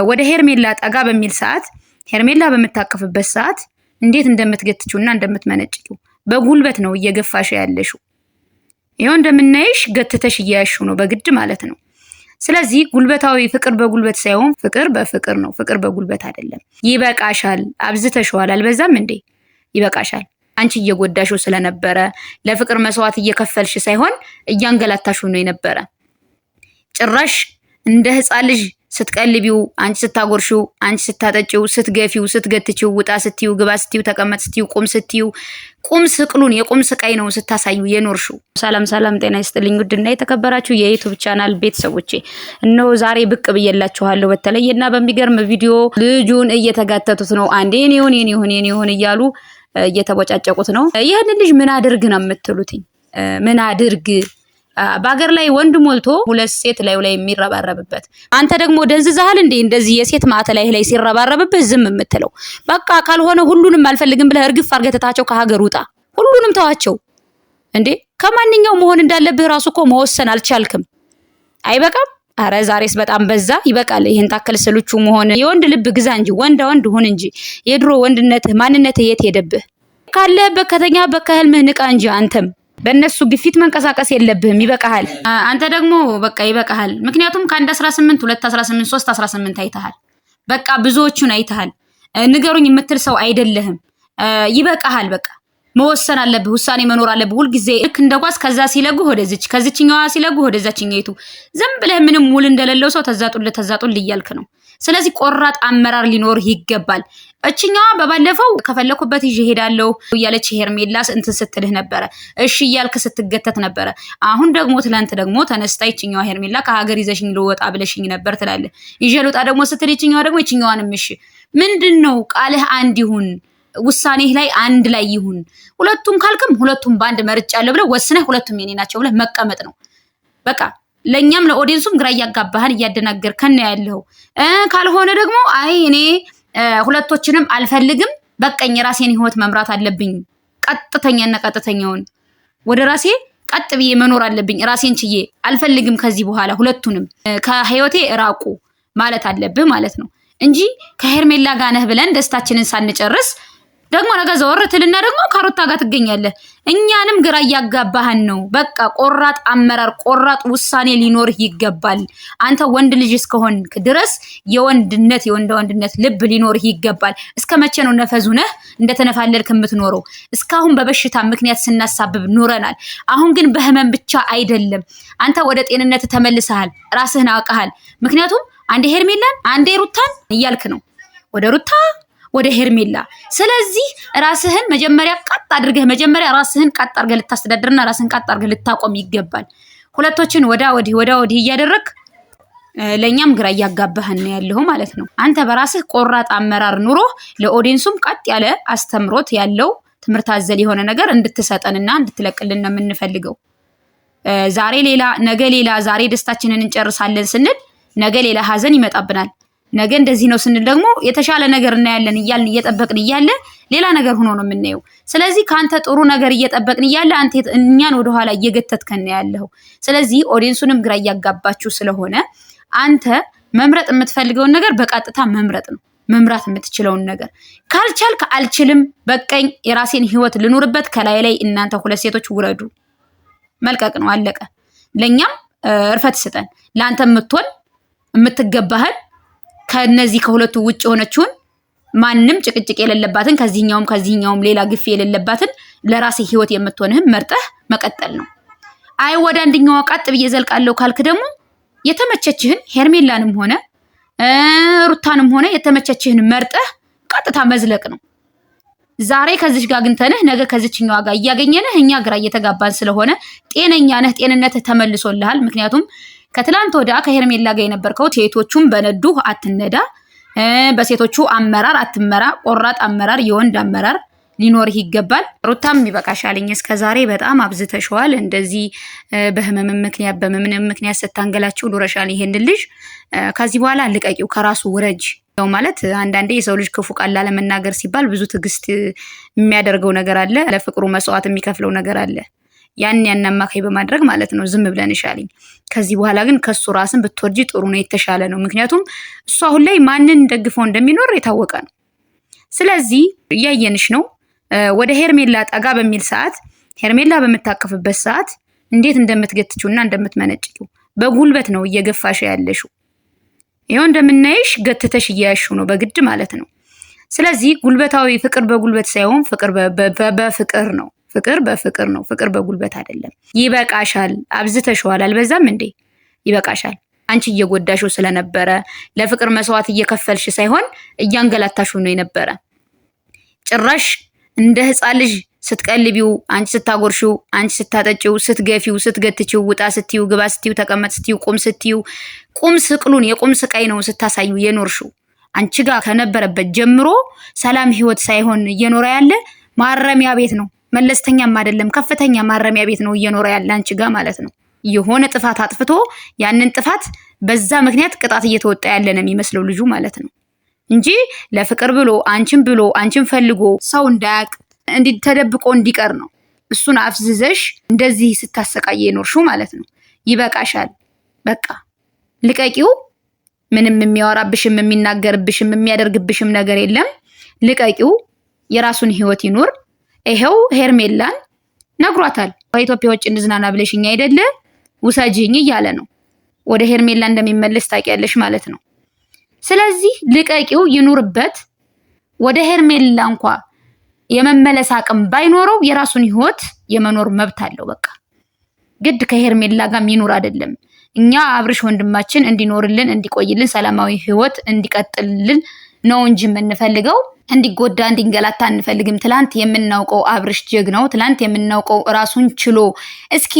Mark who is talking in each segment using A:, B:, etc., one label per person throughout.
A: ወደ ሄርሜላ ጠጋ በሚል ሰዓት፣ ሄርሜላ በምታቀፍበት ሰዓት እንዴት እንደምትገትችውና እንደምትመነጭቂው በጉልበት ነው እየገፋሽ ያለሽው። ይኸው እንደምናይሽ ገትተሽ እያያሽው ነው በግድ ማለት ነው። ስለዚህ ጉልበታዊ ፍቅር በጉልበት ሳይሆን ፍቅር በፍቅር ነው። ፍቅር በጉልበት አይደለም። ይበቃሻል። አብዝተሽዋል። አልበዛም እንዴ? ይበቃሻል። አንቺ እየጎዳሽው ስለነበረ ለፍቅር መስዋዕት እየከፈልሽ ሳይሆን እያንገላታሽው ነው የነበረ። ጭራሽ እንደ ህፃን ልጅ ስትቀልቢው፣ አንቺ ስታጎርሺው፣ አንቺ ስታጠጪው፣ ስትገፊው፣ ስትገትቺው፣ ውጣ ስትዩ፣ ግባ ስትዩ፣ ተቀመጥ ስትዩ፣ ቁም ስትዩ፣ ቁም ስቅሉን የቁም ስቃይ ነው ስታሳዩ የኖርሽው። ሰላም ሰላም፣ ጤና ይስጥልኝ ውድና የተከበራችሁ የ YouTube channel ቤተሰቦቼ፣ እነሆ ዛሬ ብቅ ብዬላችኋለሁ። በተለየና በሚገርም ቪዲዮ ልጁን እየተጋተቱት ነው። አንዴ የኔ ይሁን የኔ ይሁን የኔ ይሁን እያሉ እየተቦጫጨቁት ነው። ይህንን ልጅ ምን አድርግ ነው የምትሉትኝ? ምን አድርግ? በሀገር ላይ ወንድ ሞልቶ ሁለት ሴት ላዩ ላይ የሚረባረብበት፣ አንተ ደግሞ ደንዝዛሃል እንዴ? እንደዚህ የሴት ማዕተ ላይ ላይ ሲረባረብብህ ዝም የምትለው? በቃ ካልሆነ ሁሉንም አልፈልግም ብለህ እርግፍ አድርገህ ትታቸው ከሀገር ውጣ። ሁሉንም ተዋቸው እንዴ! ከማንኛው መሆን እንዳለብህ ራሱ እኮ መወሰን አልቻልክም። አይበቃም? አረ ዛሬስ በጣም በዛ። ይበቃል። ይህን ታከል ስልቹ መሆን። የወንድ ልብ ግዛ እንጂ ወንዳ ወንድ ሁን እንጂ። የድሮ ወንድነትህ ማንነትህ የት ሄደብህ? ካለህበት ከተኛበት ከህልምህ ንቃ እንጂ አንተም በእነሱ ግፊት መንቀሳቀስ የለብህም። ይበቃሃል። አንተ ደግሞ በቃ ይበቃሃል። ምክንያቱም ከአንድ 18፣ 2 18፣ 3 18 አይተሃል። በቃ ብዙዎቹን አይተሃል። ንገሩኝ የምትል ሰው አይደለህም። ይበቃሃል። በቃ መወሰን አለብህ። ውሳኔ መኖር አለብህ። ሁልጊዜ ልክ እንደ ኳስ ከዛ ሲለጉህ ወደዚች፣ ከዚችኛዋ ሲለጉህ ወደዛችኛይቱ፣ ዝም ብለህ ምንም ውል እንደሌለው ሰው ተዛጡል ተዛጡል እያልክ ነው። ስለዚህ ቆራጥ አመራር ሊኖርህ ይገባል። እችኛዋ በባለፈው ከፈለኩበት ይዤ እሄዳለሁ እያለች ሄርሜላ እንትን ስትልህ ነበረ። እሺ እያልክ ስትገተት ነበረ። አሁን ደግሞ ትላንት ደግሞ ተነስታ ይችኛዋ ሄርሜላ ከሀገር ይዘሽኝ ልወጣ ብለሽኝ ነበር ትላለህ። ይዤ ልወጣ ደግሞ ስትል ይችኛዋ ደግሞ ይችኛዋንም እሺ። ምንድን ነው ቃልህ? አንድ ይሁን፣ ውሳኔህ ላይ አንድ ላይ ይሁን። ሁለቱም ካልክም ሁለቱም በአንድ መርጫለሁ ብለህ ወስነህ ሁለቱም የኔ ናቸው ብለህ መቀመጥ ነው በቃ። ለእኛም ለ audience ኡም ግራ እያጋባህን እያደናገርከን ነው ያለው። ካልሆነ ደግሞ አይ እኔ ሁለቶችንም አልፈልግም፣ በቀኝ የራሴን ህይወት መምራት አለብኝ፣ ቀጥተኛና ቀጥተኛውን ወደ ራሴ ቀጥ ብዬ መኖር አለብኝ፣ ራሴን ችዬ አልፈልግም ከዚህ በኋላ ሁለቱንም ከህይወቴ እራቁ ማለት አለብህ ማለት ነው እንጂ ከሄርሜላ ጋር ነህ ብለን ደስታችንን ሳንጨርስ ደግሞ ነገ ዘወር ትልና ደግሞ ከሩታ ጋር ትገኛለህ። እኛንም ግራ እያጋባህን ነው። በቃ ቆራጥ አመራር፣ ቆራጥ ውሳኔ ሊኖርህ ይገባል። አንተ ወንድ ልጅ እስከሆንክ ድረስ የወንድነት የወንደ ወንድነት ልብ ሊኖርህ ይገባል። እስከ መቼ ነው ነፈዙ ነህ እንደተነፋለልክ የምትኖረው? እስካሁን በበሽታ ምክንያት ስናሳብብ ኑረናል። አሁን ግን በህመም ብቻ አይደለም። አንተ ወደ ጤንነት ተመልሰሃል። ራስህን አውቀሃል። ምክንያቱም አንዴ ሄርሜላን አንዴ ሩታን እያልክ ነው ወደ ሩታ ወደ ሄርሜላ። ስለዚህ ራስህን መጀመሪያ ቀጥ አድርገህ መጀመሪያ ራስህን ቀጥ አድርገህ ልታስተዳድርና ራስህን ቀጥ አድርገህ ልታቆም ይገባል። ሁለቶችን ወዳ ወዲህ ወዳ ወዲህ እያደረግ ለእኛም ግራ እያጋባህን ነው ያለው ማለት ነው። አንተ በራስህ ቆራጥ አመራር ኑሮ ለ audience ኡም ቀጥ ያለ አስተምሮት ያለው ትምህርት አዘል የሆነ ነገር እንድትሰጠንና እንድትለቅልን ነው የምንፈልገው። ዛሬ ሌላ ነገ ሌላ፣ ዛሬ ደስታችንን እንጨርሳለን ስንል ነገ ሌላ ሀዘን ይመጣብናል። ነገ እንደዚህ ነው ስንል ደግሞ የተሻለ ነገር እናያለን እያልን እየጠበቅን እያለ ሌላ ነገር ሆኖ ነው የምናየው። ስለዚህ ከአንተ ጥሩ ነገር እየጠበቅን እያለ አንተ እኛን ወደኋላ እየገተትከን ያለው። ስለዚህ audience ኡንም ግራ እያጋባችሁ ስለሆነ አንተ መምረጥ የምትፈልገውን ነገር በቀጥታ መምረጥ ነው። መምራት የምትችለውን ነገር ካልቻልክ አልችልም፣ በቀኝ የራሴን ህይወት ልኑርበት፣ ከላይ ላይ እናንተ ሁለት ሴቶች ውረዱ፣ መልቀቅ ነው፣ አለቀ። ለእኛም እርፈት ስጠን። ለአንተ የምትሆን የምትገባህን ከነዚህ ከሁለቱ ውጭ የሆነችውን ማንም ጭቅጭቅ የሌለባትን ከዚህኛውም ከዚህኛውም ሌላ ግፊ የሌለባትን ለራሴ ህይወት የምትሆንህም መርጠህ መቀጠል ነው። አይ ወደ አንደኛዋ ቀጥ ብዬ ዘልቃለሁ ካልክ ደግሞ የተመቸችህን ሄርሜላንም ሆነ ሩታንም ሆነ የተመቸችህን መርጠህ ቀጥታ መዝለቅ ነው። ዛሬ ከዚች ጋር አግኝተንህ ነገ ከዚችኛዋ ጋር እያገኘንህ እኛ ግራ እየተጋባን ስለሆነ ጤነኛ ነህ፣ ጤንነትህ ተመልሶልሃል። ምክንያቱም ከትላንት ወዲያ ከሄርሜላ ጋር የነበርከው ሴቶቹን በነዱህ አትነዳ፣ በሴቶቹ አመራር አትመራ። ቆራጥ አመራር፣ የወንድ አመራር ሊኖርህ ይገባል። ሩታም ይበቃሻልኝ፣ እስከ ዛሬ በጣም አብዝተሸዋል። እንደዚህ በህመምም ምክንያት በምንም ምክንያት ስታንገላችው ኑረሻል። ይሄን ልጅ ከዚህ በኋላ ልቀቂው፣ ከራሱ ውረጅ። ያው ማለት አንዳንዴ የሰው ልጅ ክፉ ቃል ላለመናገር ሲባል ብዙ ትዕግስት የሚያደርገው ነገር አለ። ለፍቅሩ መስዋዕት የሚከፍለው ነገር አለ። ያን ያን አማካይ በማድረግ ማለት ነው ዝም ብለንሻልኝ። ከዚህ በኋላ ግን ከሱ ራስን ብትወርጂ ጥሩ ነው፣ የተሻለ ነው። ምክንያቱም እሱ አሁን ላይ ማንን ደግፎ እንደሚኖር የታወቀ ነው። ስለዚህ እያየንሽ ነው። ወደ ሄርሜላ ጠጋ በሚል ሰዓት፣ ሄርሜላ በምታቀፍበት ሰዓት እንዴት እንደምትገትችውና እንደምትመነጭቂው በጉልበት ነው እየገፋሽ ያለሽው። ይኸው እንደምናይሽ ገትተሽ እያያሽው ነው በግድ ማለት ነው። ስለዚህ ጉልበታዊ ፍቅር በጉልበት ሳይሆን ፍቅር በፍቅር ነው። ፍቅር በፍቅር ነው። ፍቅር በጉልበት አይደለም። ይበቃሻል። አብዝተሽዋል። አልበዛም እንዴ? ይበቃሻል። አንቺ እየጎዳሽው ስለነበረ ለፍቅር መስዋዕት እየከፈልሽ ሳይሆን እያንገላታሽው ነው የነበረ። ጭራሽ እንደ ህፃን ልጅ ስትቀልቢው፣ አንቺ ስታጎርሺው፣ አንቺ ስታጠጪው፣ ስትገፊው፣ ስትገትቺው፣ ውጣ ስትዩ፣ ግባ ስትዩ፣ ተቀመጥ ስትዩ፣ ቁም ስትዩ፣ ቁም ስቅሉን የቁም ስቃይ ነው ስታሳዩ የኖርሽው። አንቺ ጋር ከነበረበት ጀምሮ ሰላም ህይወት ሳይሆን እየኖረ ያለ ማረሚያ ቤት ነው። መለስተኛም አይደለም ከፍተኛ ማረሚያ ቤት ነው እየኖረ ያለ አንቺ ጋር ማለት ነው። የሆነ ጥፋት አጥፍቶ ያንን ጥፋት በዛ ምክንያት ቅጣት እየተወጣ ያለ ነው የሚመስለው ልጁ ማለት ነው እንጂ ለፍቅር ብሎ አንቺን ብሎ አንቺን ፈልጎ ሰው እንዳያቅ ተደብቆ እንዲቀር ነው። እሱን አፍዝዘሽ እንደዚህ ስታሰቃየ የኖርሽው ማለት ነው። ይበቃሻል፣ በቃ ልቀቂው። ምንም የሚያወራብሽም የሚናገርብሽም የሚያደርግብሽም ነገር የለም። ልቀቂው፣ የራሱን ህይወት ይኑር። ይሄው ሄርሜላን ነግሯታል። ከኢትዮጵያ ውጭ እንዝናና ብለሽኝ አይደለ ውሰጂኝ እያለ ነው። ወደ ሄርሜላ እንደሚመለስ ታውቂያለሽ ማለት ነው። ስለዚህ ልቀቂው፣ ይኑርበት። ወደ ሄርሜላ እንኳ የመመለስ አቅም ባይኖረው የራሱን ህይወት የመኖር መብት አለው። በቃ ግድ ከሄርሜላ ጋር የሚኖር አይደለም። እኛ አብርሽ ወንድማችን እንዲኖርልን እንዲቆይልን፣ ሰላማዊ ህይወት እንዲቀጥልልን ነው እንጂ የምንፈልገው እንዲጎዳ እንዲንገላታ አንፈልግም። ትላንት የምናውቀው አብርሽ ጀግናው፣ ትላንት የምናውቀው ራሱን ችሎ እስኪ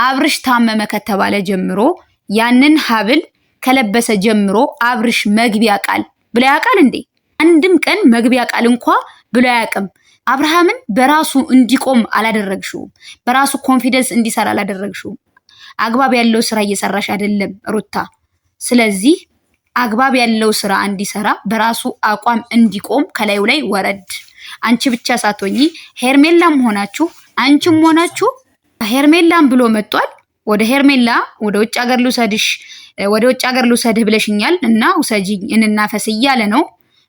A: አብርሽ ታመመ ከተባለ ጀምሮ ያንን ሀብል ከለበሰ ጀምሮ አብርሽ መግቢያ ቃል ብሎ ያውቃል እንዴ? አንድም ቀን መግቢያ ቃል እንኳ ብሎ አያውቅም። አብርሃምን በራሱ እንዲቆም አላደረግሽውም። በራሱ confidence እንዲሰራ አላደረግሽውም። አግባብ ያለው ስራ እየሰራሽ አይደለም ሩታ። ስለዚህ አግባብ ያለው ስራ እንዲሰራ በራሱ አቋም እንዲቆም ከላዩ ላይ ወረድ። አንቺ ብቻ ሳትሆኚ ሄርሜላም ሆናችሁ አንቺም ሆናችሁ ሄርሜላም ብሎ መጥቷል። ወደ ሄርሜላ ወደ ውጭ ሀገር ልውሰድሽ፣ ወደ ውጭ ሀገር ልውሰድህ ብለሽኛል እና ውሰጂኝ እንናፈስ እያለ ነው።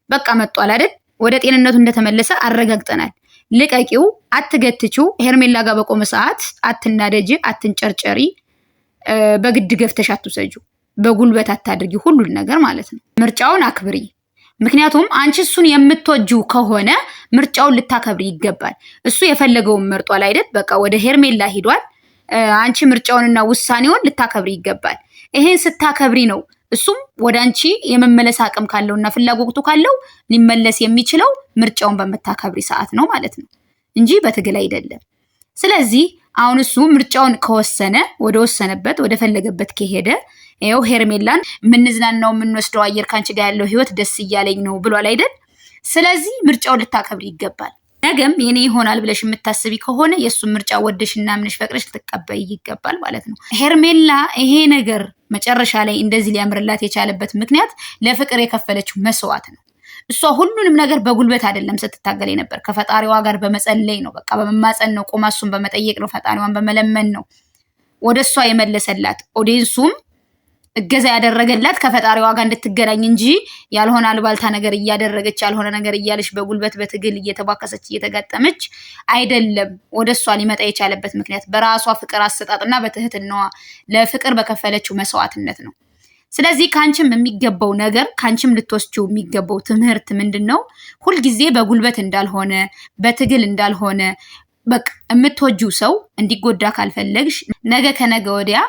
A: በቃ መጥቷል አይደል? ወደ ጤንነቱ እንደተመለሰ አረጋግጠናል። ልቀቂው፣ አትገትችው። ሄርሜላ ጋር በቆመ ሰዓት አትናደጂ፣ አትንጨርጨሪ፣ በግድ ገፍተሽ አትውሰጂው። በጉልበት አታድርጊ፣ ሁሉን ነገር ማለት ነው። ምርጫውን አክብሪ። ምክንያቱም አንቺ እሱን የምትወጂው ከሆነ ምርጫውን ልታከብሪ ይገባል። እሱ የፈለገውን መርጧል አይደል? በቃ ወደ ሄርሜላ ሂዷል። አንቺ ምርጫውንና ውሳኔውን ልታከብሪ ይገባል። ይሄን ስታከብሪ ነው እሱም ወደ አንቺ የመመለስ አቅም ካለውና ፍላጎቱ ካለው ሊመለስ የሚችለው ምርጫውን በምታከብሪ ሰዓት ነው ማለት ነው እንጂ በትግል አይደለም። ስለዚህ አሁን እሱ ምርጫውን ከወሰነ ወደ ወሰነበት ወደ ፈለገበት ከሄደ ይኸው ሄርሜላን የምንዝናናው የምንወስደው አየር ካንቺ ጋር ያለው ህይወት ደስ እያለኝ ነው ብሏል አይደል? ስለዚህ ምርጫውን ልታከብሪ ይገባል። ነገም የኔ ይሆናል ብለሽ የምታስቢ ከሆነ የእሱን ምርጫ ወደሽ እና ምንሽ ፈቅደሽ ልትቀበይ ይገባል ማለት ነው። ሄርሜላ ይሄ ነገር መጨረሻ ላይ እንደዚህ ሊያምርላት የቻለበት ምክንያት ለፍቅር የከፈለችው መስዋዕት ነው። እሷ ሁሉንም ነገር በጉልበት አይደለም ስትታገል የነበር፣ ከፈጣሪዋ ጋር በመጸለይ ነው። በቃ በመማፀን ነው፣ ቆማ እሱን በመጠየቅ ነው፣ ፈጣሪዋን በመለመን ነው ወደ እሷ የመለሰላት። audience ኡም እገዛ ያደረገላት ከፈጣሪዋ ጋር እንድትገናኝ እንጂ ያልሆነ አልባልታ ነገር እያደረገች ያልሆነ ነገር እያለች በጉልበት በትግል እየተቧከሰች እየተጋጠመች አይደለም። ወደ እሷ ሊመጣ የቻለበት ምክንያት በራሷ ፍቅር አሰጣጥና በትህትናዋ ለፍቅር በከፈለችው መስዋዕትነት ነው። ስለዚህ ከአንቺም የሚገባው ነገር ከአንቺም ልትወስጂው የሚገባው ትምህርት ምንድን ነው? ሁልጊዜ በጉልበት እንዳልሆነ በትግል እንዳልሆነ በቃ የምትወጂው ሰው እንዲጎዳ ካልፈለግሽ ነገ ከነገ ወዲያ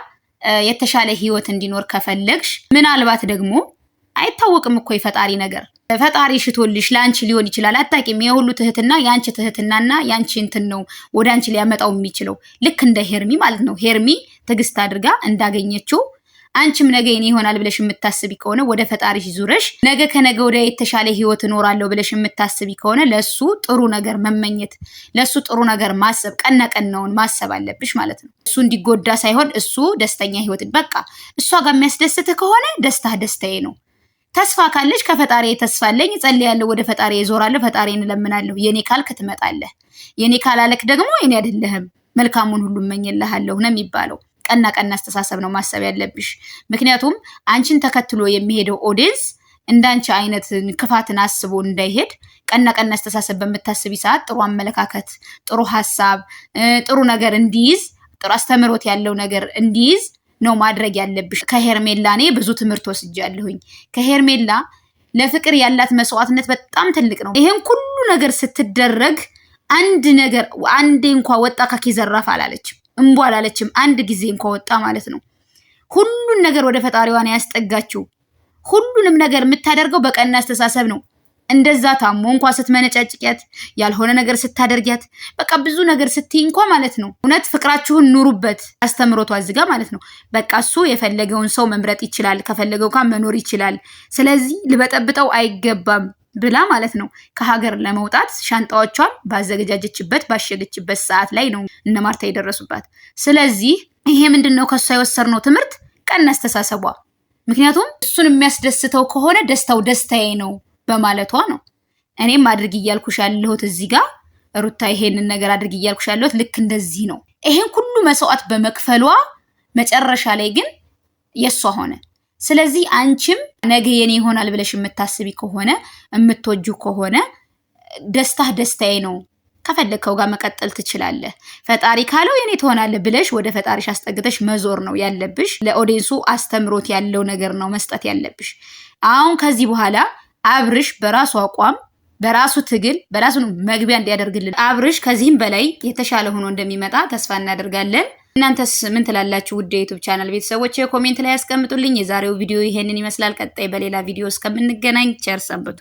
A: የተሻለ ህይወት እንዲኖር ከፈለግሽ ምናልባት ደግሞ አይታወቅም እኮ የፈጣሪ ነገር ፈጣሪ ሽቶልሽ ለአንቺ ሊሆን ይችላል። አታውቂም። የሁሉ ትህትና የአንቺ ትህትናና የአንቺ እንትን ነው ወደ አንቺ ሊያመጣው የሚችለው ልክ እንደ ሄርሚ ማለት ነው። ሄርሚ ትዕግስት አድርጋ እንዳገኘችው አንቺም ነገ የኔ ይሆናል ብለሽ የምታስቢ ከሆነ ወደ ፈጣሪሽ ዙረሽ ነገ ከነገ ወዲያ የተሻለ ህይወት እኖራለሁ ብለሽ የምታስቢ ከሆነ ለሱ ጥሩ ነገር መመኘት፣ ለሱ ጥሩ ነገር ማሰብ፣ ቀና ቀናውን ማሰብ አለብሽ ማለት ነው። እሱ እንዲጎዳ ሳይሆን እሱ ደስተኛ ህይወት በቃ እሷ ጋር የሚያስደስትህ ከሆነ ደስታ ደስታዬ ነው። ተስፋ ካለሽ ከፈጣሪ ተስፋ አለኝ፣ እጸልያለሁ፣ ወደ ፈጣሪ እዞራለሁ፣ ፈጣሪን እለምናለሁ። የኔ ካልክ ትመጣለህ፣ የኔ ካላለክ ደግሞ የኔ አይደለህም። መልካሙን ሁሉ እመኝልሃለሁ ነው የሚባለው። ቀና ቀና አስተሳሰብ ነው ማሰብ ያለብሽ። ምክንያቱም አንቺን ተከትሎ የሚሄደው audience እንዳንቺ አይነት ክፋትን አስቦ እንዳይሄድ ቀና ቀና አስተሳሰብ በምታስቢ ሰዓት ጥሩ አመለካከት፣ ጥሩ ሀሳብ፣ ጥሩ ነገር እንዲይዝ፣ ጥሩ አስተምህሮት ያለው ነገር እንዲይዝ ነው ማድረግ ያለብሽ። ከሄርሜላ እኔ ብዙ ትምህርት ወስጃለሁኝ። ከሄርሜላ ለፍቅር ያላት መስዋዕትነት በጣም ትልቅ ነው። ይሄን ሁሉ ነገር ስትደረግ አንድ ነገር አንዴ እንኳ ወጣ ካኪ ዘራፍ አላለችም፣ እምቧ አላለችም። አንድ ጊዜ እንኳ ወጣ ማለት ነው። ሁሉን ነገር ወደ ፈጣሪዋን ያስጠጋችው። ሁሉንም ነገር የምታደርገው በቀና አስተሳሰብ ነው። እንደዛ ታሞ እንኳ ስትመነጫጭቂያት፣ ያልሆነ ነገር ስታደርጊያት፣ በቃ ብዙ ነገር ስትይ እንኳ ማለት ነው። እውነት ፍቅራችሁን ኑሩበት። አስተምሮቷ እዚህ ጋ ማለት ነው። በቃ እሱ የፈለገውን ሰው መምረጥ ይችላል፣ ከፈለገው ጋር መኖር ይችላል። ስለዚህ ልበጠብጠው አይገባም ብላ ማለት ነው። ከሀገር ለመውጣት ሻንጣዎቿን ባዘገጃጀችበት ባሸገችበት ሰዓት ላይ ነው እነ ማርታ የደረሱባት። ስለዚህ ይሄ ምንድን ነው ከእሷ የወሰድነው ትምህርት? ቀና አስተሳሰቧ። ምክንያቱም እሱን የሚያስደስተው ከሆነ ደስታው ደስታዬ ነው በማለቷ ነው። እኔም አድርግ እያልኩሽ ያለሁት እዚህ ጋር ሩታ ይሄንን ነገር አድርግ እያልኩሽ ያለሁት ልክ እንደዚህ ነው። ይሄን ሁሉ መስዋዕት በመክፈሏ መጨረሻ ላይ ግን የእሷ ሆነ። ስለዚህ አንቺም ነገ የኔ ይሆናል ብለሽ የምታስቢ ከሆነ፣ የምትወጁ ከሆነ፣ ደስታህ ደስታዬ ነው፣ ከፈለግከው ጋር መቀጠል ትችላለህ፣ ፈጣሪ ካለው የኔ ትሆናለህ ብለሽ ወደ ፈጣሪሽ አስጠግተሽ መዞር ነው ያለብሽ። ለ audience ኡ አስተምሮት ያለው ነገር ነው መስጠት ያለብሽ። አሁን ከዚህ በኋላ አብርሽ በራሱ አቋም፣ በራሱ ትግል፣ በራሱ መግቢያ እንዲያደርግልን፣ አብርሽ ከዚህም በላይ የተሻለ ሆኖ እንደሚመጣ ተስፋ እናደርጋለን። እናንተስ ምን ትላላችሁ? ውድ የ YouTube channel ቤተሰቦች comment ላይ ያስቀምጡልኝ። የዛሬው ቪዲዮ ይሄንን ይመስላል። ቀጣይ በሌላ ቪዲዮ እስከምንገናኝ ቸር ሰንብቱ።